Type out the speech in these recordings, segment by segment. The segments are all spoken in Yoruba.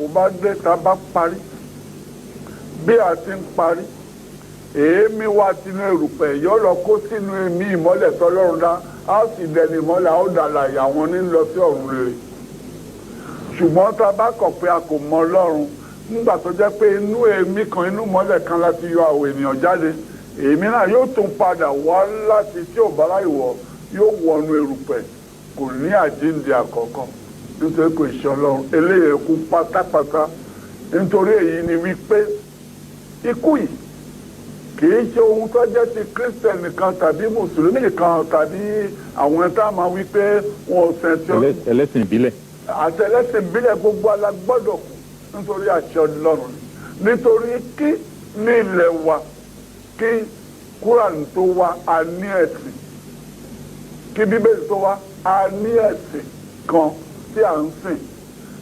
kú bá dé, tá a bá parí, bí a ti ń parí, èémí wa tinú erùpẹ̀ yóò lọ kó sínú èémí ìmọ́lẹ̀ tọ́lọ́run dá, a ó sì dẹni ìmọ́lẹ̀, a ó dàlàyé àwọn ní lọ sí ọ̀run rere. Ṣùgbọ́n tá a bá kọ̀ pé a kò mọ Ọlọ́run, nígbà tó jẹ́ pé inú èémí kan, inú mọ́lẹ̀ kan láti yọ àwọn ènìyàn jáde, èémí náà yóò tún padà wá láti tí ò bá láì wọ̀, yóò wọnú erùpẹ̀, kò ní àjíǹde àkọ́kọ́, nítorí kò ṣe Ọlọ́run. Eléyìí kú pátápátá. Nítorí èyí ni wípé ikú yìí kì í ṣe ohun tó jẹ́ ti Christian nìkan tàbí Mùsùlùmí nìkan tàbí àwọn tá a máa wí pé wọn ò sẹ̀ tí ó Ẹlẹ́sìn ìbílẹ̀. Àti ẹlẹ́sìn ìbílẹ̀, gbogbo ala gbọ́dọ̀ kú nítorí àṣẹ Ọlọ́run ni. Nítorí kí ní ilẹ̀ wa, kí Kúránì tó wá, a ní ẹ̀sìn. Kí Bíbélì tó wá, a ní ẹ̀sìn kan tí à ń sìn.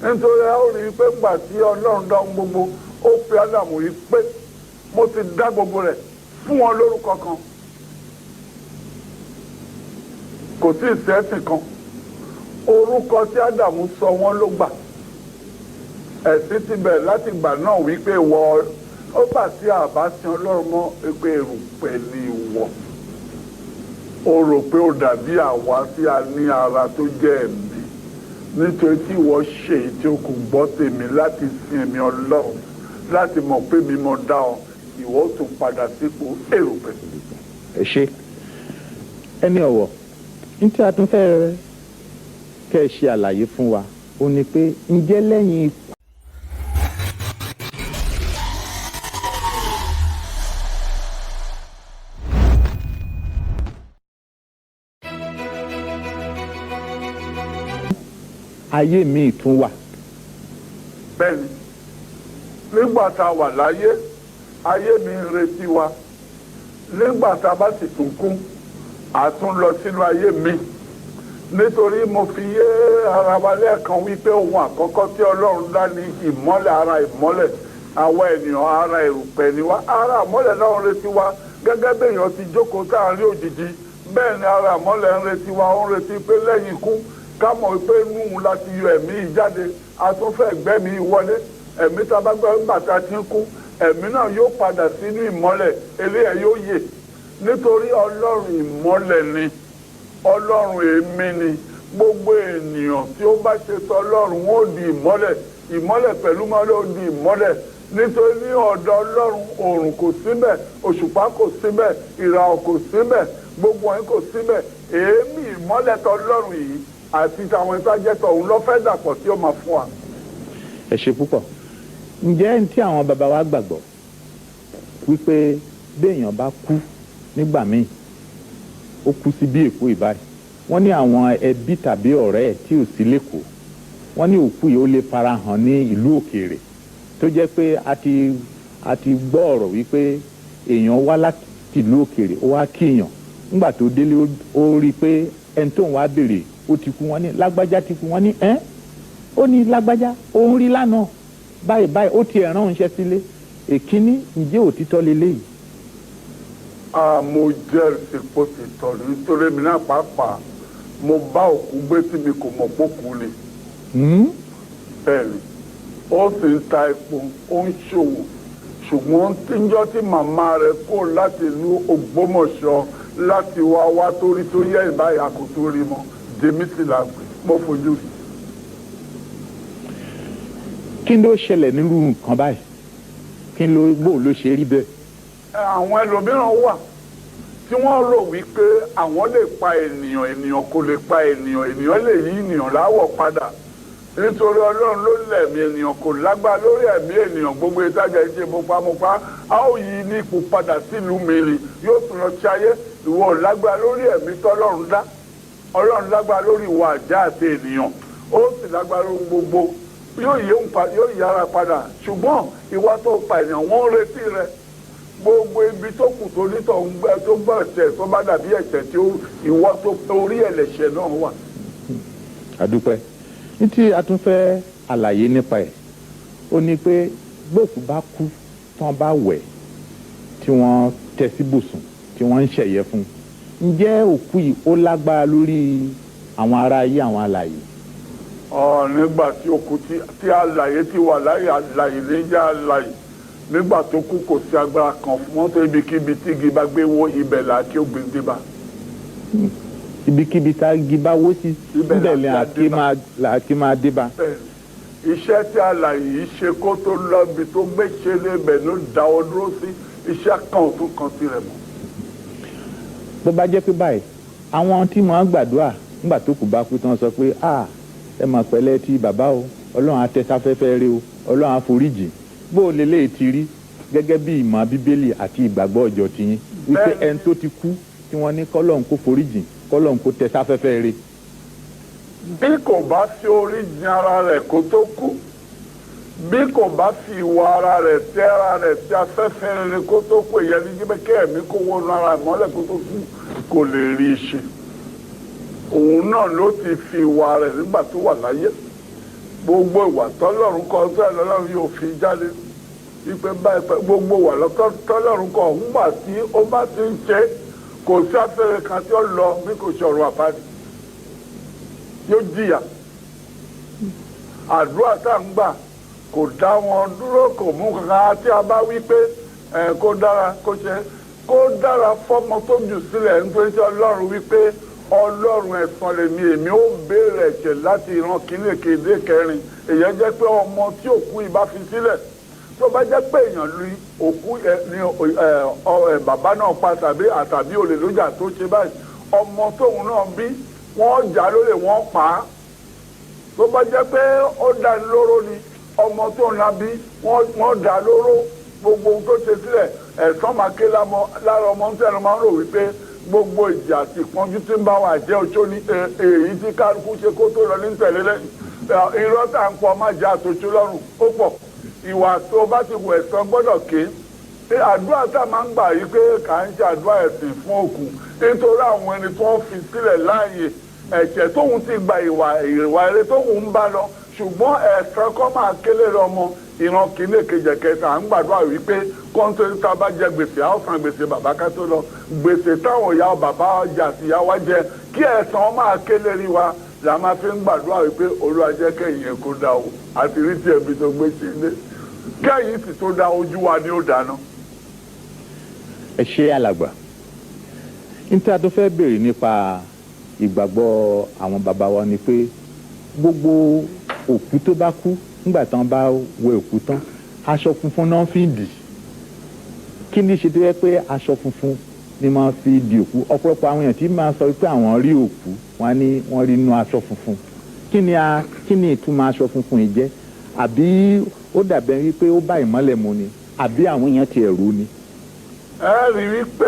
Nítorí a ó rí i pé ńgbà tí Ọlọ́run dá ohun gbogbo, ó pe Ádámù yìí pé mo ti dá gbogbo rẹ̀ fún wọn lórúkọ kan. Kò tí ì sẹ́sìn kan. Orúkọ tí Ádámù sọ wọ́n ló gbà. Ẹ̀sìn ti bẹ̀rẹ̀ láti gbà náà wípé wọ ó gbà tí a bá sin Ọlọ́run mọ́, pé erùpẹ̀ ni ìwọ. O rò pé ó dàbí àwa tí a ní ara tó jẹ́ ẹ̀mí, nítorí tí ìwọ ṣe èyí tí o kò gbọ́ tèmi láti sin èmi Ọlọ́run, láti mọ̀ pé mi mo dá ọ, ìwọ ó tún padà sípò erùpẹ̀. Ẹ ṣe, ẹni ọ̀wọ̀. Ní tí a tún fẹ́ kẹ́ ẹ ṣe àlàyé fún wa ó ní pé, ǹjẹ́ lẹ́yìn ikú ayé míì tún wà? Bẹ́ẹ̀ni, nígbà tá a wà láyé, ayé mi ń retí wa. Nígbà tá a bá sì tún kú, a tún lọ sínú ayé mi. Nítorí mo fi yé ara wa lẹ́ẹ̀kan wípé ohun àkọ́kọ́ tí Ọlọ́run dá ní ìmọ́lẹ̀, ara ìmọ́lẹ̀. Àwa ènìyàn, ara erùpẹ̀ ni wá. Ara ìmọ́lẹ̀ náà ń retí wa. Gẹ́gẹ́ bí èèyàn ti jókòó tá à ń rí òjìji, bẹ́ẹ̀ ni ara ìmọ́lẹ̀ ń retí wa. Ó ń retí pé lẹ́yìn ikú, ká mọ̀ pé inú láti yọ ẹ̀mí yìí jáde, a tún fẹ́ gbẹ́mí wọlé. Ẹ̀mí tá a bá gbẹ́ nígbà tá a ti ń kú, ẹ̀mí náà yóò padà sínú ìmọ́lẹ̀, eléyà yóò yè, nítorí Ọlọ́run ìmọ́lẹ̀ ni, Ọlọ́run èmi ni. Gbogbo ènìyàn tí ó bá ṣe tọ Ọlọ́run ó di ìmọ́lẹ̀, ìmọ́lẹ̀ pẹ̀lú mọ́lẹ̀ ó di ìmọ́lẹ̀. Nítorí ní ọ̀dọ̀ Ọlọ́run, òòrùn kò síbẹ̀, òṣùpá kò síbẹ̀, ìràwọ̀ kò síbẹ̀, gbogbo wọn kò síbẹ̀. Èémí ìmọ́lẹ̀ tọ Ọlọ́run yìí àti tàwọn ìtajẹ́tọ̀ òun ló fẹ́ dàpọ̀ tí ó máa fún wa. Ẹ ṣe púpọ̀. Ǹjẹ́ ní tí àwọn bàbá wa gbàgbọ́ wípé béèyàn bá kú nígbà míì, ó kú sí bí Èkó ìbáyìí, wọ́n ní àwọn ẹbí tàbí ọ̀rẹ́ ẹ̀ tí ò sí lẹ́kọ̀ọ́, wọ́n ní òkú yìí ó lè farahàn ní ìlú òkèèrè, tó jẹ́ pé a ti gbọ́ ọ̀rọ̀ wípé èèyàn wá láti ìlú òkèèrè, ó wá kíyàn, nígbà tó délé, ó rí i pé ẹni tó ń wá béèrè ó ti kú. Wọ́n ní lágbájá ti kú. Wọ́n ní ẹ́, ó ní lágbájá òun rí lánàá báyìí báyìí, ó ti ẹ̀ rán oúnjẹ sílé. Èkíní, ǹjẹ́ òtítọ́ leléyìí? Mo jẹ́rìí pé ó ti tọ̀, nítorí èmi náà pàápàá, mo bá òkú gbé tí mi kò mọ̀ pókú ni. Bẹ́ẹ̀ ni, ó sì ń ta epo, ó ń ṣòwò, ṣùgbọ́n tíjọ́ tí màmá rẹ̀ kó láti ìlú Ògbómọ̀ṣọ́ láti wá wá torí tó yẹ ìbáyà, kò tó rí mọ́. Jèmísì là ń pè, mo fojú rí. Kí ló ṣẹlẹ̀ nírú nǹkan báyìí? Kí ló bó ló ṣe rí bẹ́ẹ̀? Àwọn ẹlòmíràn wà tí wọ́n rò wípé àwọn lè pa ènìyàn. Ènìyàn kò lè pa ènìyàn. Ènìyàn lè yí ènìyàn láwọ̀ padà, nítorí Ọlọ́run ló lẹ̀mí. Ènìyàn kò lágbára lórí ẹ̀mí ènìyàn. Gbogbo ìtajà ìṣe mopamọ́pá, a ó yí ní ipò padà sílùú mìíràn, yóò tún lọ ṣayé. Ìwọ ò lágbára lórí ẹ̀mí tọ́lọ́run dá. Ọlọ́run lágbára lórí ìwà àjá àti ènìyàn, ó sì lágbára lórí gbogbo, yóò yí òun yóò yára padà. Ṣùgbọ́n ìwà tó pa ènìyàn, wọ́n ń retí rẹ. Gbogbo ibi tó kù tó nítọ̀ ń gbẹ tó gbọ́ ẹ̀ṣẹ̀ tó bá dàbí ẹ̀ṣẹ̀ tí ìwọ tó orí ẹlẹ́ṣẹ̀ náà wà. Àdúpẹ́. Ní tí a tún fẹ́ àlàyé nípa ẹ̀, ó ní pé gbòkú bá kú, tí wọ́n bá wẹ̀, tí wọ́n tẹ́ síbùsùn, tí wọ́n ń ṣẹ̀yẹ fún, ǹjẹ́ òkú yìí ó lágbára lórí àwọn ará ayé, àwọn alààyè? Ọ nígbà tí òkú tí alààyè ti wà láyé, alààyè ní jẹ́ alààyè. Nígbà tó kú, kò sí agbára kan fún mọ́tò. Ibikíbi tí igi bá gbé wó, ibẹ̀ là kí ó gbé dé bá. Ibikíbi tá a igi bá wó sí, ibẹ̀ níbẹ̀ ni làáké àáké máa làáké máa dé bá. Bẹ́ẹ̀ni, iṣẹ́ tí alààyè yìí ṣe kó tó lọ́bi tó gbé ṣe lébẹ̀ ló dáwọ́ dúró sí. Iṣẹ́ kan ò tún kan tirẹ̀ mọ́. Bó bá jẹ́ pé báyìí, àwọn tí wọ́n gbàdúrà nígbà tó kù bá kú tán sọ pé, "Ah, ẹ mọ̀ pẹ̀lẹ́ tí bàbá o, Ọlọ́run á tẹ́ sáfẹ́fẹ́ rí o, Ọlọ́run á foríjì," bó o lè lè ti rí gẹ́gẹ́ bí ìmọ̀ Bíbélì àti ìgbàgbọ́ ọjọ́ tiyín wípé ẹni tó ti kú tí wọ́n ní kọ́lọ́run kó foríjì, kọ́lọ́run kó tẹ́ sáfẹ́fẹ́ rí? Bí kò bá fi orí jin ara rẹ̀ kó tó kú, bí kò bá fi ìwà ara rẹ̀ tẹ́ ara rẹ̀ tí afẹ́fẹ́ rere kó tó kú, ìyẹn ní jíbẹ́ kí ẹ̀mí kó wọnú ara ìmọ́lẹ̀ kó tó kú, kò lè rí i ṣe. Òun náà ló ti fi ìwà rẹ̀ nígbà tó wà láyé. Gbogbo ìwà tọ́lọ́run kọ tó ẹ̀ lọ́lọ́run yóò fi jáde wípé báyìí pé gbogbo ìwà tọ́lọ́run kọ ńgbà tí ó bá ti ń ṣe, kò sí afẹ́rẹ́ kan tí ó lọ bí kò ṣe ọ̀run àpáàdì, yóò jìyà. Àdúrà tá à ń gbà kò dá wọn dúró, kò mú kankan. Tí a bá wí pé ẹ kó dára, kó ṣe kó dára fọmọ tó jù sílẹ̀, nítorí tí Ọlọ́run wí pé, "Ọlọ́run ẹ̀san lèmi, èmi ó béèrè ẹ̀ṣẹ̀ láti ìran kìíní kéde kẹrin." Èyàn jẹ́ pé ọmọ tí òkú ìbá fi sílẹ̀, tó bá jẹ́ pé èèyàn lu òkú ẹ ní ẹ ọ ẹ bàbá náà pa tàbí àtàbí olè lójà tó ṣe báyìí, ọmọ tóun náà bí, wọ́n jà lólè, wọ́n pa á. Tó bá jẹ́ pé ó dá ní lóró ni, ọmọ tó ń la bí, wọ́n dá lóró. Gbogbo ohun tó ṣe sílẹ̀, ẹ̀san máa ké lára ọmọ. Ń tẹnu máa ń rò wípé gbogbo ìjà àti ìpọ́njú tí ń bá wa jẹ́ oṣó ní èyí tí kálukú ṣe kó tó lọ ní tẹ̀lé lẹ́yìn. Irọ́ tá à ń pọ̀ má jẹ́ àtòṣó lọ́rùn ó pọ̀. Ìwà tó bá ti wù, ẹ̀san gbọ́dọ̀ ké. Pé àdúrà tá a máa ń gbà yí pé kà ń ṣe àdúrà ẹ̀sìn fún òkú, nítorí àwọn ẹni tó ń fi sílẹ̀ láàyè, ẹ̀ṣẹ̀ tóun ti gba, ìwà eré tóun ń bá lọ, ṣùgbọ́n ẹ̀san kọ́ máa kélé ọmọ ìran kìíní, èkejì, kẹta. À ń gbàdúrà wípé kọ́ńtò tá a bá jẹ gbèsè, a ó san gbèsè bàbá ká tó lọ. Gbèsè táwọn ìyá bàbá ọjà àti ìyá wa jẹ, kí ẹ̀san máa kélé rí wa là máa fi ń gbàdúrà wípé, "Olúwa, jẹ́ kẹ́yìn ẹ̀ kó dá o, àti rí tiẹ̀ bí tó gbé sí ilé, kẹ́yìn sì tó dá ojú wa ni ó dáná." Ẹ ṣe, alàgbà. Níta tó fẹ́ béèrè nípa ìgbàgbọ́ àwọn bàbá wa ni pé gbogbo òkú tó bá kú, nígbà tán bá wẹ òkú tán, aṣọ funfun náà fi ń dì. Kí ni ṣe tó yẹ pé aṣọ funfun ni máa fi di òkú? Ọ̀pọ̀lọpọ̀ àwọn èèyàn tí máa sọ pé àwọn rí òkú, wọn ní wọ́n rí inú aṣọ funfun. Kí ni ìtumọ̀ aṣọ funfun yìí jẹ́? Àbí ó dàbẹ̀ wípé ó bá ìmọ́lẹ̀ mu ni, àbí àwọn èèyàn ti ẹ̀rú ni? Ẹ rí wípé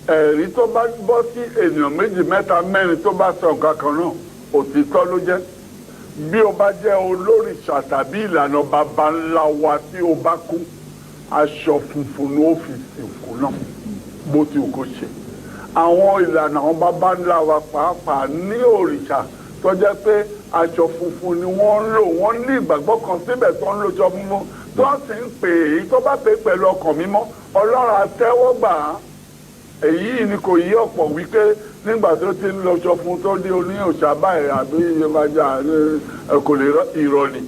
ẹ̀rí tó bá bọ́ sí ènìyàn méjì, mẹ́ta, mẹ́rin tó bá sọ nǹkan kan náà, òtítọ́ ló jẹ́. Bí o bá jẹ́ olórìṣà tàbí ìlànà baba ńlá wa, tí o bá kú, aṣọ funfun ni ó fi sìnkú náà, bó ti wù kó ṣe. Àwọn ìlànà àwọn baba ńlá wa pàápàá ní òrìṣà tó jẹ́ pé aṣọ funfun ni wọ́n ń lò. Wọ́n ní ìgbàgbọ́ kan síbẹ̀ tó ń lo aṣọ funfun, tó sì ń pè é, tó bá pè é pẹ̀lú ọkàn mímọ́, Ọlọ́run á tẹ́wọ́ gbà á. Èyí ni kò yí ọ̀pọ̀ wípé nígbà tó ti ń lọṣọ fún tó dé oní òṣà báyìí àbí ìyẹnbájà kò lè ìrọ̀lì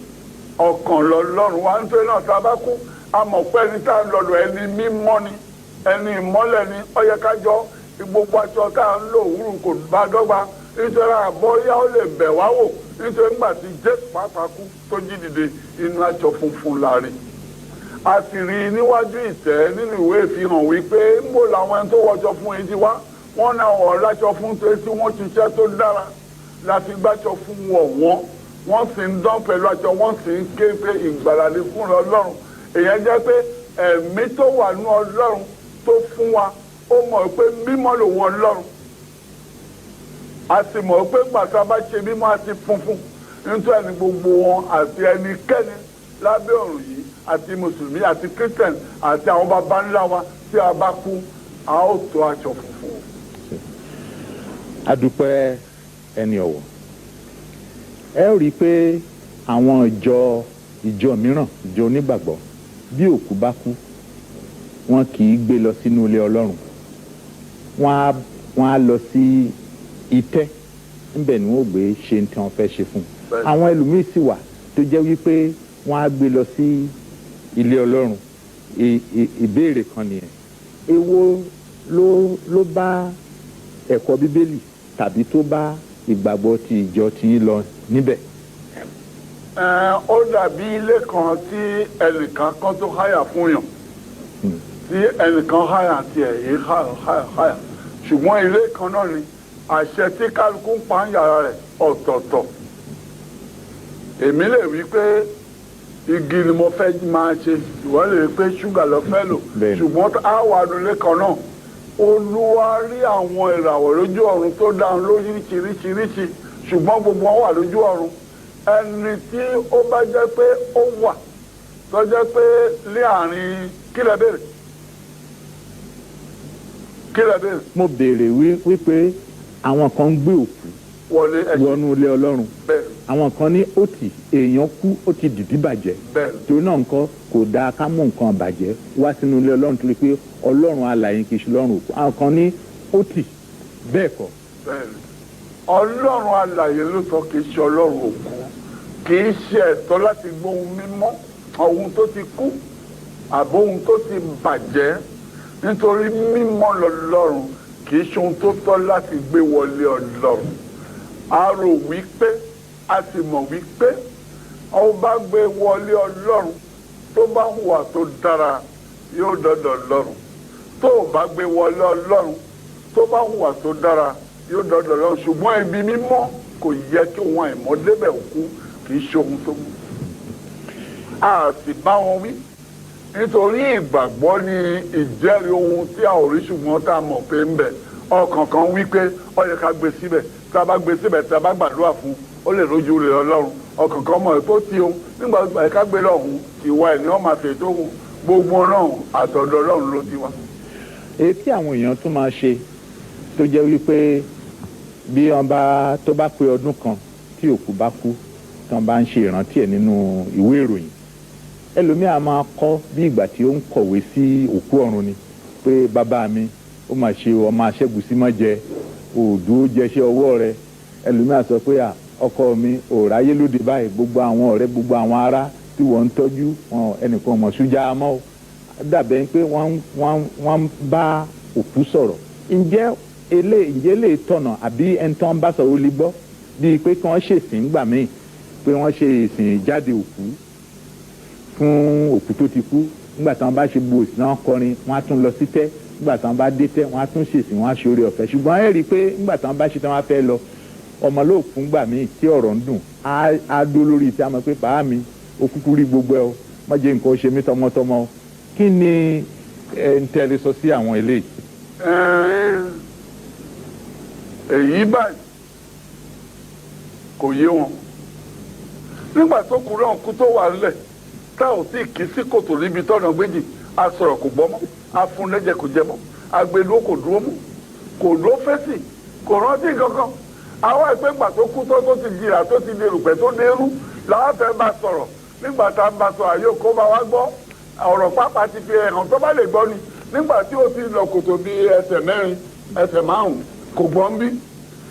ọkàn lọ́lọ́run wa. Nítorí náà, tá a bá kú, a mọ̀ pé ẹni tá a ń lọ́dọ̀, ẹni mímọ́ ni, ẹni ìmọ́lẹ̀ ni. Ó yẹ ká jọ gbogbo aṣọ tá a ń lò wúrù kò bá dọ́gba, nítorí àbọ̀yá ó lè bẹ̀ wá wò. Nítorí nígbà tí Jésù pàápàá kú tó jí dìde, inú aṣọ funfun la rí. A sì rí i níwájú ìtẹ́ nínú ìwé ìfihàn wípé ń bò làwọn ẹni tó wọṣọ fún etí wá. Wọ́n náà wọ̀ láṣọ fún tó tí wọ́n ṣiṣẹ́ tó dára láti gbàṣọ fún wọ̀ wọ́n. Wọ́n sì ń dán pẹ̀lú aṣọ, wọ́n sì ń ké pé ìgbàlà ni fún Ọlọ́run. Èèyàn jẹ́ pé ẹ̀mí tó wà ní Ọlọ́run tó fún wa, ó mọ̀ pé mímọ́ lòun Ọlọ́run. A sì mọ̀ pé gbàtà bá ṣe mímọ́ àti funfun, nítorí ẹni gbogbo wọn àti ẹnikẹ́ni lábẹ́ ọ̀run yìí, àti mùsùlùmí àti Christian àti àwọn baba ńlá wa, tí a bá kú, a ó tó aṣọ funfun. Adúpẹ́, ẹni ọ̀wọ̀. Ẹ rí i pé àwọn ìjọ mìíràn, ìjọ onígbàgbọ́, bí òkú bá kú, wọn kì í gbé lọ sínú ilé Ọlọ́run. Wọ́n á lọ sí itẹ́, níbẹ̀ ni wọ́n ó gbé ṣe tí wọ́n fẹ́ ṣe fún un. Bẹ́ẹ̀ni. Àwọn ẹlòmíì sì wà tó jẹ́ wípé wọ́n á gbé lọ sí ilé Ọlọ́run. Ìbéèrè kan nìyẹn: èwo ló bá ẹ̀kọ́ Bíbélì tàbí tó bá ìgbàgbọ́ ti ìjọ tí ń lọ níbẹ̀? Ó dàbí ilé kan tí ẹnìkan kan tó háyà fún yàn, tí ẹnìkan háyà tiẹ̀ yìí, háyà, háyà, háyà, ṣùgbọ́n ilé kan náà ni. Àṣẹ tí kálukú ń pa ń yàrá rẹ̀ ọ̀tọ̀ọ̀tọ̀. Èmi lè wí pé igi ni mo fẹ́ máa ṣe, ìwọ lè wí pé ṣúgà lọ fẹ́ lò. Ṣùgbọ́n á wà nílé kan náà. Olúwa rí àwọn ìràwọ̀ lójú ọ̀run tó dáhùn lóríṣiríṣiríṣi, ṣùgbọ́n gbogbo wọn wà lójú ọ̀run. Ẹni tí ó bá jẹ́ pé ó wà tó jẹ́ pé ní àárín, kí lẹ béèrè? Kí lẹ béèrè? Mo béèrè wípé àwọn kan ń gbé òkú wọlé ẹ̀ṣẹ̀ wọnú ilé Ọlọ́run. Àwọn kan ní ó ti èèyàn kú, ó ti dìdí bàjẹ́. Torí náà nǹkan kò dáa ká mú nǹkan bàjẹ́ wá sínú ilé Ọlọ́run, torí pé Ọlọ́run alààyè, kì í ṣe Ọlọ́run òkú. Àwọn kan ní ó tì bẹ́ẹ̀ kọ́. Bẹ́ẹ̀ni, Ọlọ́run alààyè ló sọ, kì í ṣe Ọlọ́run òkú. Kì í ṣe ẹ̀tọ́ láti gbóhun mímọ́, ohun tó ti kú àbó ohun tó ti bàjẹ́, nítorí mímọ́ lọ́lọ́run. Kì í ṣe ohun tó tọ́ láti gbé wọlé Ọlọ́run. A rò wípé a sì mọ̀ wípé ó bá gbé wọlé Ọlọ́run, tó bá hùwà tó dára, yóò dọ́dọ̀ Ọlọ́run. Tó o bá gbé wọlé Ọlọ́run, tó bá hùwà tó dára, yóò dọ́dọ̀ Ọlọ́run. Ṣùgbọ́n ibi mímọ́, kò yẹ kí òun àìmọ́ débẹ̀. Òkú kì í ṣe ohun tó mú. A sì bá wọn wí, nítorí ìgbàgbọ́ ni ìjẹ́rìí ohun tí a ò rí ṣùgbọ́n tá a mọ̀ pé ń bẹ. Ọkàn kan wí pé ó yẹ ká gbé síbẹ̀, tá a bá gbé síbẹ̀, tá a bá gbàdúrà fún, ó lè rójú rẹ̀ Ọlọ́run. Ọkàn kan mọ̀ pé ó ti ohun nígbà tó ká gbé lọ́hùn, ìwà ẹ̀ ni wọ́n máa fètò ohun gbogbo náà. Àtọ̀dọ̀ Ọlọ́run ló ti wá. Èyí tí àwọn èèyàn tún máa ṣe tó jẹ́ wípé bí wọ́n bá tó bá pé ọdún kan tí òkú bá kú, tí wọ́n bá ń ṣe ìrántí ẹ̀ nínú ìwé ìròyìn, ẹlòmíà máa kọ́ bí ìgbà tí ó ń kọ̀wé sí òkú ọ̀run ni pé, "Bàbá mi, ó mà ṣe, ọmọ aṣẹ́gun mọ́ jẹ òòdù, ó jẹṣẹ́ ọwọ́ rẹ." Ẹlòmíà sọ pé, "À, ọkọ mi ò ráyé lóde báyìí, gbogbo àwọn ọ̀rẹ́, gbogbo àwọn ará tí wọ́n ń tọ́jú wọn, ẹnìkan mọ̀ ṣújà mọ́ o." Dàbẹ̀ pé wọ́n ń bá òkú sọ̀rọ̀. Ǹjẹ́ lè tọ̀nà, àbí ẹni tó ń bá sọ̀rọ̀ ó lè gbọ́, bíi pé kí wọ́n ṣèsìn ńgbà míì, pé wọ́n ṣe ìsìn ìjáde òkú fún òkú tó ti kú? Nígbà tí wọ́n bá ṣe gbogbo òsì náà, kọrin, wọ́n á tún lọ sí tẹ́. Nígbà tí wọ́n bá dé tẹ́, wọ́n á tún ṣèsìn, wọ́n á ṣe oore ọ̀fẹ́. Ṣùgbọ́n ẹ rí i pé nígbà tí wọ́n bá ṣe tí wọ́n á fẹ́ lọ, ọmọ lóòkú ńgbà míì tí ọ̀rọ̀ ń dùn á dó lórí tí a mọ̀ pé, "Bàá mi, ó kúkú rí gbogbo ẹ o, má jẹ́ nǹkan ó ṣe mí tọmọtọmọ o." Kí ni ẹ ń tẹ́lẹ̀ sọ sí àwọn eléyìí? Èyí báyìí kò yé wọn. Nígbà tó kú náà, kú tó wà nílẹ̀, tá ò tí kì í sí kòtò níbi tọ́nà gbéjì, a sọ̀rọ̀ kò gbọ́ mọ́, a fún lẹ́jẹ̀ kò jẹ mọ́, agbèlú kò dúró mú, kò dúró fèsì, kò rántí kankan. Àwọn ìpè ńgbà tó kú tó ti jìrà, tó ti di erùpẹ̀, tó dérú, làwọn fẹ́ bá sọ̀rọ̀. Nígbà tá a bá sọ̀rọ̀, àyè kó bá wa gbọ́ ọ̀rọ̀ pápá ti fi ẹ̀hàn tó bá lè gbọ́ ni. Nígbà tí ó ti lọ kòtò bíi ẹsẹ̀ 4, ẹsẹ̀ 5, kò gbọ́ ń bí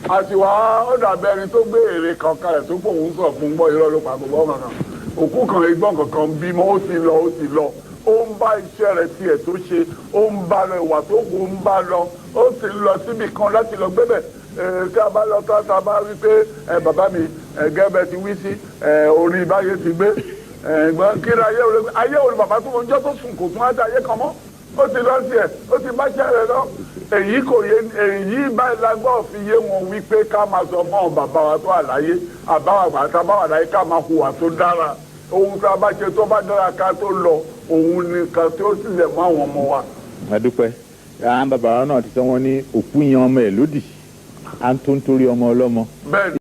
àti wá. Ó dàbí ẹni tó gbé èrè kan kalẹ̀ tó fòun sọ fún gbọ́. Irọ́ ló pa, gbogbo kankan òkú kan igbọ́n kankan bímọ. Ó ti lọ, ó ti lọ. Ó ń bá iṣẹ́ rẹ̀ tiẹ̀ tó ṣe, ó ń bá lọ, ìwà tó kù ń bá lọ. Ó sì ń lọ síbì kan láti lọ gbébẹ̀. Tí a bá lọ tá a bá wí pé, "Ẹ bàbá mi, ẹ gẹ́gẹ́ ti wí sí ẹ orí báyé ti gbé ẹ gbọ́n kí ni ayé òun, ayé òun bàbá tó ń jọ́ tó sùn, kò tún á dá ayé kan mọ́." Ó ti lọ sí ẹ, ó ti bá ṣẹ́ rẹ lọ. Èyí kò yé. Èyí báyìí la gbọ́ fi yé wọn wípé ká máa sọ fún àwọn bàbá wa tó àláyé, àbáwá àtàbáwá láyé, ká máa hùwà tó dára. Ohun tá a bá ṣe tó bá dára ká tó lọ, òun nìkan tí ó sì lè mú àwọn ọmọ wa. A dúpẹ́. Àwọn bàbá wa náà ti sọ, wọ́n ní òkú yan ọmọ ẹ̀ lódì, à ń tó ń torí ọmọ ọlọ́mọ. Bẹ́ẹ̀ ni.